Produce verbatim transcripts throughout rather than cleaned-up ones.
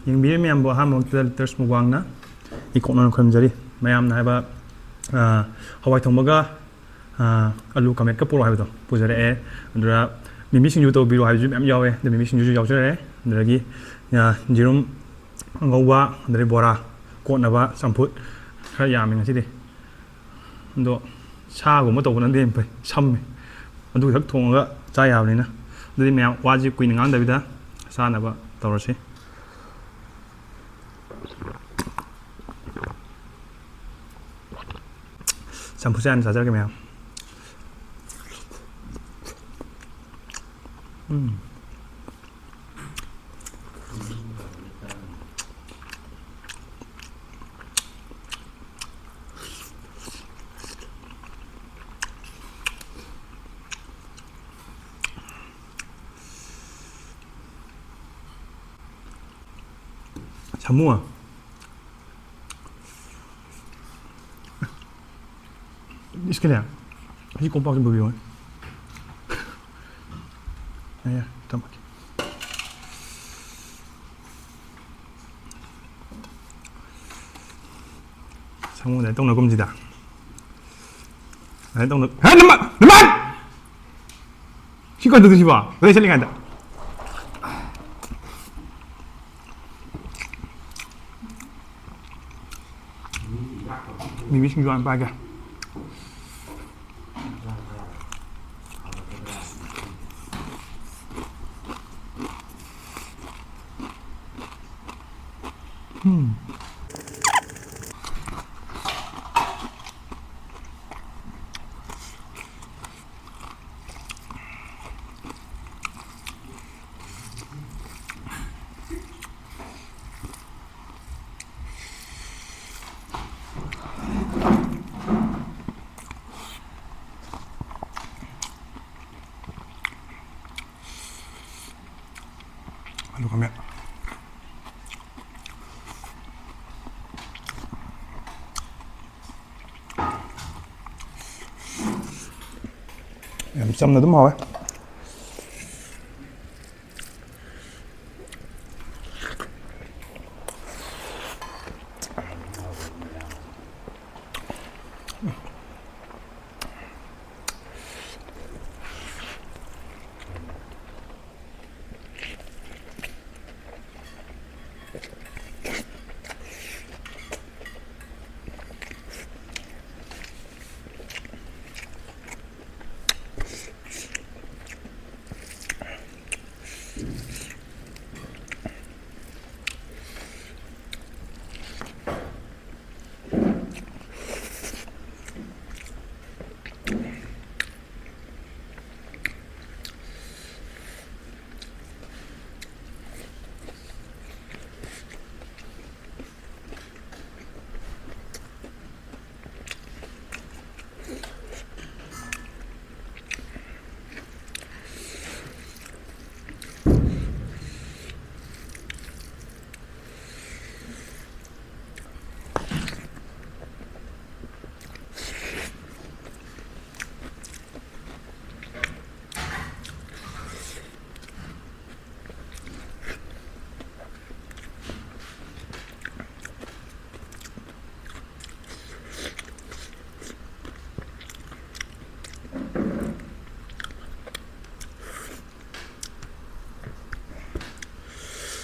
ꯌꯦꯡꯕꯤꯔꯤ ꯃꯌꯥꯝꯕꯨ ꯑꯍꯥꯟꯕ ꯃꯛꯇꯗ Letters Mukbangꯅ ꯏꯀꯣꯛꯅꯅ ꯈꯨꯔꯨꯝꯖꯔꯤ꯫ ꯃꯌꯥꯝꯅ ꯍꯥꯏꯕ, ꯑ, ꯍꯋꯥꯏ ꯊꯣꯡꯕꯒ, ꯑ, ꯑꯂꯨ ꯀꯥꯃꯦꯠꯀ ꯄꯨꯔꯛꯑꯣ ꯍꯥꯏꯕꯗꯣ ꯄꯨꯖꯔꯛꯑꯦ꯫ ꯑꯗꯨꯗ ꯃꯤꯃꯤ ꯁꯤꯡꯖꯨ ꯇꯧꯕꯤꯔꯣ ꯍꯥꯏꯕꯁꯨ ꯃꯌꯥꯝ ꯌꯥꯎꯋꯦ꯫ ꯑꯗ ꯃꯤꯃꯤ ꯁꯤꯡꯖꯨꯁꯨ ꯌꯥꯎꯖꯔꯛꯑꯦ꯫ ꯑꯗꯨꯗꯒꯤ, ꯑ, ꯌꯦꯔꯨꯝ ꯑꯉꯧꯕ, ꯑꯗꯩ ꯕꯣꯔꯥ, ꯀꯣꯠꯅꯕ ꯆꯝꯐꯨꯠ ꯈꯔ ꯌꯥꯝꯃꯤ ꯉꯁꯤꯗꯤ꯫ ꯑꯗꯣ ꯁꯥꯒꯨꯝꯕ ꯇꯧꯕꯅꯗꯤ ꯍꯦꯟꯅ ꯐꯩ, ꯁꯝꯃꯦ꯫ ꯑꯗꯨ ꯈꯛ ꯊꯣꯡꯉꯒ ꯆꯥ ꯌꯥꯕꯅꯤꯅ꯫ ꯑꯗꯨꯗꯤ ꯃꯌꯥꯝ ꯋꯥꯁꯤ ꯀꯨꯏꯅ ꯉꯥꯡꯗꯕꯤꯗ ꯆꯥꯅꯕ ꯇꯧꯔꯁꯤ꯫ ꯆꯝꯐꯨꯠꯁꯦ ꯍꯥꯟꯅ ꯆꯥꯖꯔꯒꯦ ꯃꯌꯥꯝ꯫ ꯎꯝ꯫ ꯁꯥꯃꯨ꯫ ꯏꯁꯀꯅꯦ꯫ ꯑꯁꯤ ꯀꯣꯝꯄꯥꯛꯁꯤ ꯄꯨꯕꯤꯌꯣ꯫ ꯑꯦ, ꯊꯝꯃꯒꯦ꯫ ꯁꯥꯃꯨ ꯑꯗꯨꯃꯥꯏꯅ ꯇꯧꯅꯒꯨꯝꯁꯤꯗ꯫ ꯑꯗꯨꯃꯥꯏꯅ ꯇꯧꯅ-, ꯍꯦ, ꯅꯃ-, ꯅꯃ-! ꯁꯤ ꯀꯩꯅꯣ ꯇꯧꯗꯣꯏꯁꯤꯕꯣ? ꯂꯩ ꯆꯠꯂꯤꯉꯩꯗ꯫ ꯃꯤꯃꯤ ꯁꯤꯡꯖꯨ ꯍꯥꯟꯅ ꯄꯥꯏꯒꯦ꯫ ꯎꯝ꯫ ꯑꯂꯨ ꯈꯥꯃꯦꯟ꯫ ꯌꯥꯝ ꯆꯝꯅ ꯑꯗꯨꯝ ꯍꯥꯎꯋꯦ꯫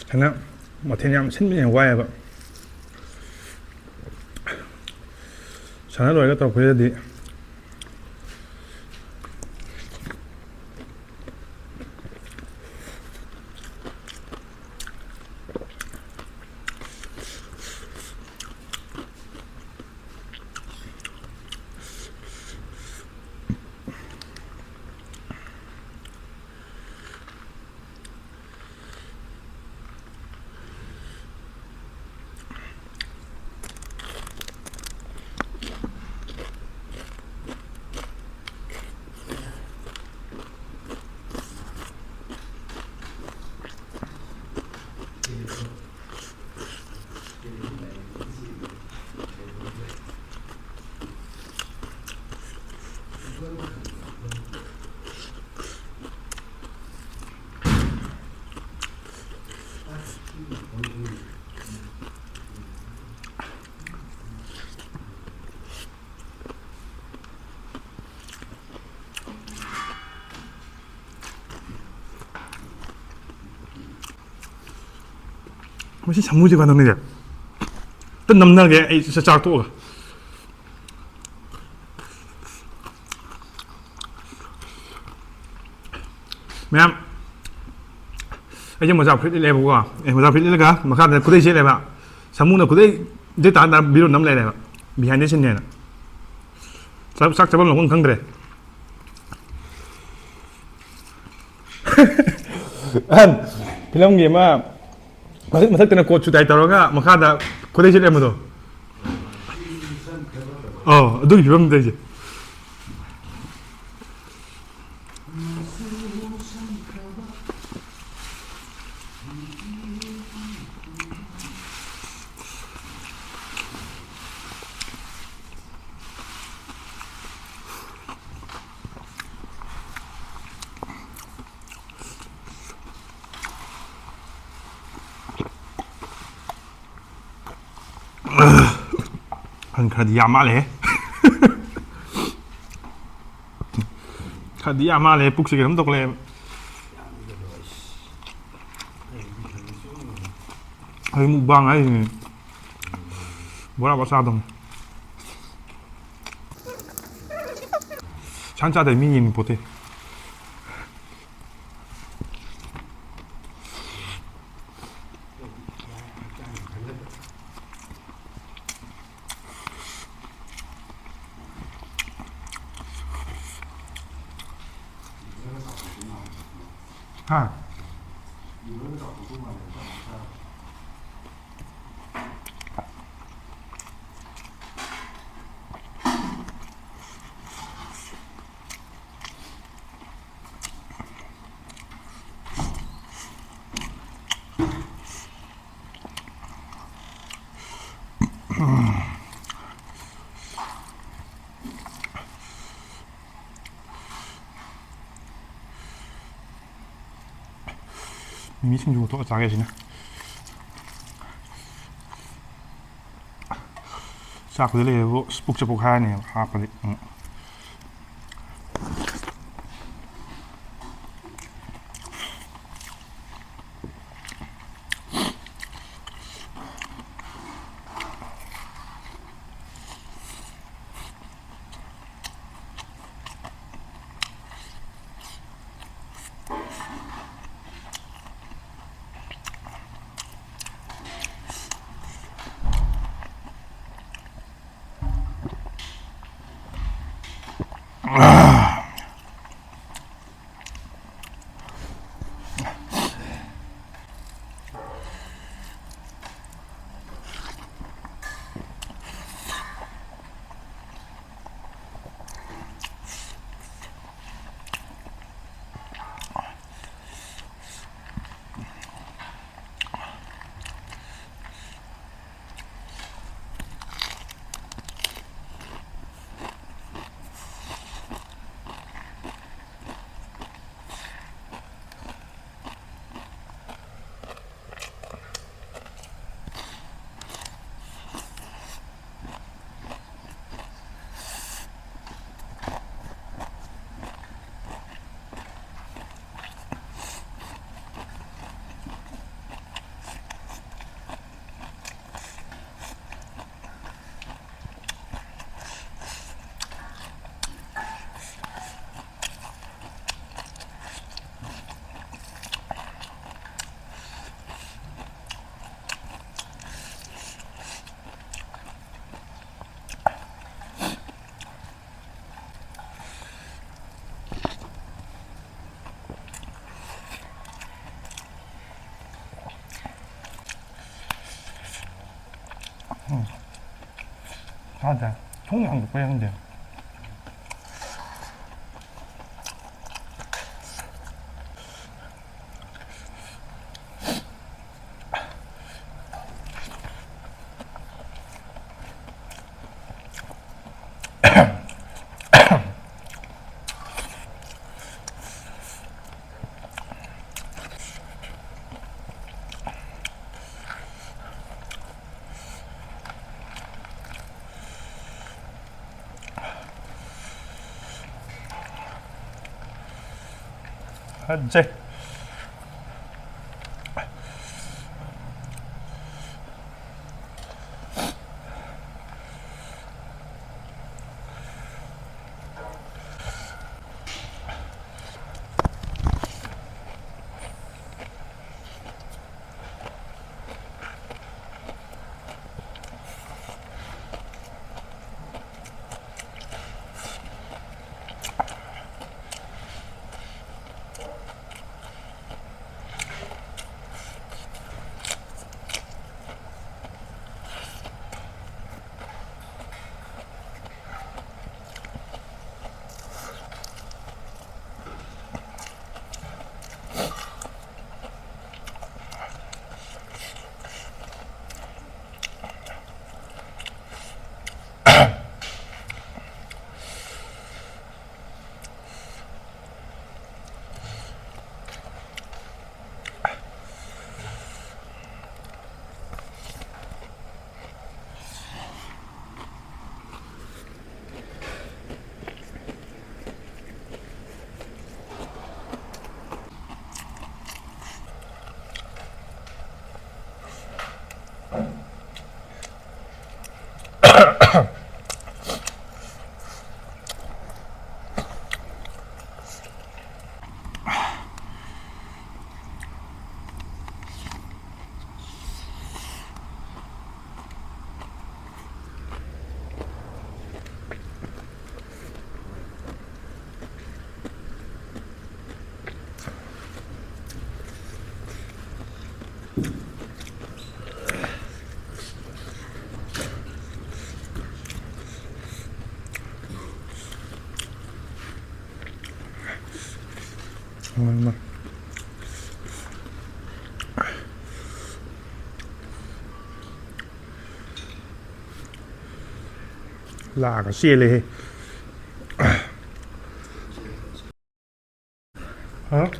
ꯁꯨꯃꯥꯏꯅ ꯃꯊꯦꯜ ꯌꯥꯝ ꯁꯤꯟꯕꯁꯦ ꯌꯥꯝ ꯋꯥꯏꯑꯦꯕ꯫ ꯁꯥꯟꯅ ꯂꯣꯏꯔꯒ ꯇꯧꯔꯛꯄꯁꯤꯗꯗꯤ ꯃꯁꯤ ꯁꯥꯃꯨꯁꯦ ꯀꯩꯅꯣꯅꯤꯁꯦ꯫ ꯑꯝꯇ ꯅꯝꯅꯒꯦ ꯑꯩ ꯆꯥꯛ ꯇꯣꯛꯑꯒ꯫ ꯃꯌꯥꯝ, ꯑꯩꯁꯦ ꯃꯣꯖꯥ ꯐꯨꯔꯤꯠ ꯂꯤꯠꯂꯦꯕꯀꯣ꯫ ꯑꯦ, ꯃꯣꯖꯥ ꯐꯨꯔꯤꯠ ꯂꯤꯠꯂꯒ ꯃꯈꯥꯗ ꯈꯨꯗꯩ ꯁꯦꯠꯂꯦꯕ꯫ ꯁꯥꯃꯨꯅ ꯈꯨꯗꯩ ꯇꯥ ꯇꯥ ꯕꯤꯔꯣꯟ ꯑꯃ ꯂꯩꯔꯦꯕ꯫ Behind the scene ꯍꯥꯏꯅ꯫ ꯆꯥꯛ, ꯆꯥꯛ ꯆꯥꯐꯝ ꯂꯥꯛꯐꯝ ꯈꯪꯗ꯭ꯔꯦ꯫ ꯑꯍꯟ, ꯐꯤꯂꯝꯒꯤ ꯑꯃ ꯃꯊꯛ-, ꯃꯊꯛꯇꯅ ꯀꯣꯠ ꯁꯨꯠ ꯇꯥꯏ ꯇꯧꯔꯒ ꯃꯈꯥꯗ ꯈꯨꯗꯩ ꯁꯦꯠꯂꯦ ꯑꯃꯗꯣ꯫ ꯑꯧ, ꯑꯗꯨꯒꯤ ꯐꯤꯕꯝꯗ ꯑꯩꯁꯦ꯫ ꯈꯔꯗꯤ ꯌꯥꯝ ꯃꯥꯜꯂꯦꯍꯦ꯫ ꯈꯔꯗꯤ ꯌꯥꯝ ꯃꯥꯜꯂꯦ, ꯄꯨꯛꯁꯦ ꯀꯩꯅꯣꯝ ꯇꯧꯈꯠꯂꯛꯑꯦꯕ꯫ ꯑꯩ ꯃꯨꯛꯕꯥꯡ ꯍꯥꯏꯁꯤꯅꯦ꯫ ꯕꯣꯔꯥ ꯕꯣꯔꯥ ꯆꯥꯗꯧꯅꯤ꯫ ꯁꯥꯟ ꯆꯥꯗꯦ, ꯃꯤ ꯌꯦꯡꯅꯤꯡ ꯄꯣꯠꯇꯦ꯫ ꯍꯥ꯫ ꯃꯤꯃꯤ ꯁꯤꯡꯖꯨ ꯇꯣꯠꯂ ꯆꯥꯒꯦ ꯁꯤꯅ꯫ ꯆꯥꯛꯄꯨꯗꯤ ꯂꯩꯌꯦꯕꯨ, ꯑꯁ, ꯄꯨꯛꯁꯦ ꯄꯣꯛꯈꯥꯏꯔꯅꯦꯕ ꯍꯥꯞꯄꯗꯤ꯫ ꯎꯝ꯫ ꯆꯥꯗ꯭ꯔꯦ꯫ ꯊꯣꯡ ꯍꯥꯡꯗꯣꯛꯄ ꯌꯥ ꯈꯪꯗꯦ꯫ ꯐꯖꯩ꯫ ꯂꯥꯛꯑꯒ ꯆꯦꯜꯂꯦꯍꯦ꯫ ꯍꯥ?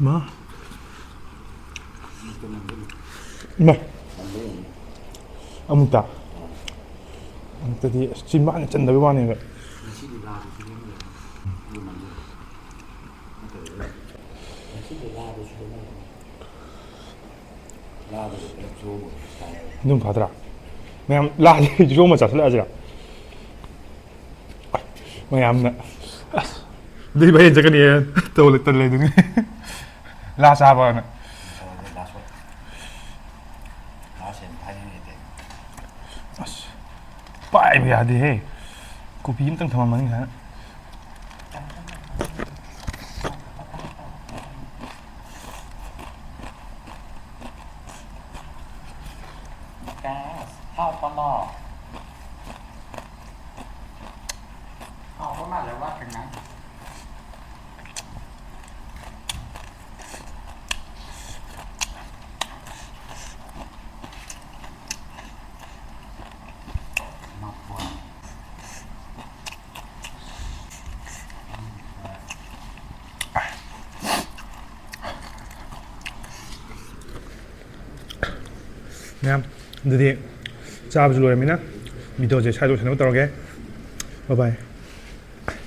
ꯃꯥ꯫ ꯏꯃꯥ꯫ ꯑꯃꯨꯛꯇ꯫ ꯑꯃꯨꯛꯇꯗꯤ ꯑꯁ ꯆꯤꯟꯕꯥꯟꯒ ꯆꯟꯗꯕꯩ ꯋꯥꯅꯦꯕ꯫ ꯑꯗꯨꯝ ꯐꯗ꯭ꯔꯥ? ꯃꯌꯥꯝ ꯂꯥꯛꯑꯗꯤ ꯖꯣ ꯑꯃ ꯆꯥꯁꯤꯜꯂꯛꯑꯁꯤꯔꯥ? ꯃꯌꯥꯝꯅ ꯑꯁ ꯑꯗꯨꯗꯤ ꯚꯥꯏ ꯆꯠꯀꯅꯤ ꯇꯧ ꯇꯜꯂꯦ ꯑꯗꯨꯅꯤ꯫ ꯂꯥ ꯆꯥꯕꯅ꯫ ꯑꯁ ꯄꯥꯏꯕ ꯌꯥꯗꯦꯍꯦ꯫ ꯀꯣꯐꯤ ꯑꯝꯇꯪ ꯊꯝꯃꯝꯃꯅꯤ ꯉꯁꯥꯏꯅ꯫ ꯍꯥꯎꯕ ꯃꯥꯜꯂꯦ, ꯋꯥꯠꯇ꯭ꯔꯤꯉꯥꯏ꯫ ꯃꯌꯥꯝ ꯑꯗꯨꯗꯤ ꯆꯥꯕꯁꯨ ꯂꯣꯏꯔꯃꯤꯅ videoꯁꯦ ꯁ꯭ꯋꯥꯏꯗ ꯂꯣꯏꯁꯤꯟꯅꯕ ꯇꯧꯔꯒꯦ꯫ Bye bye꯫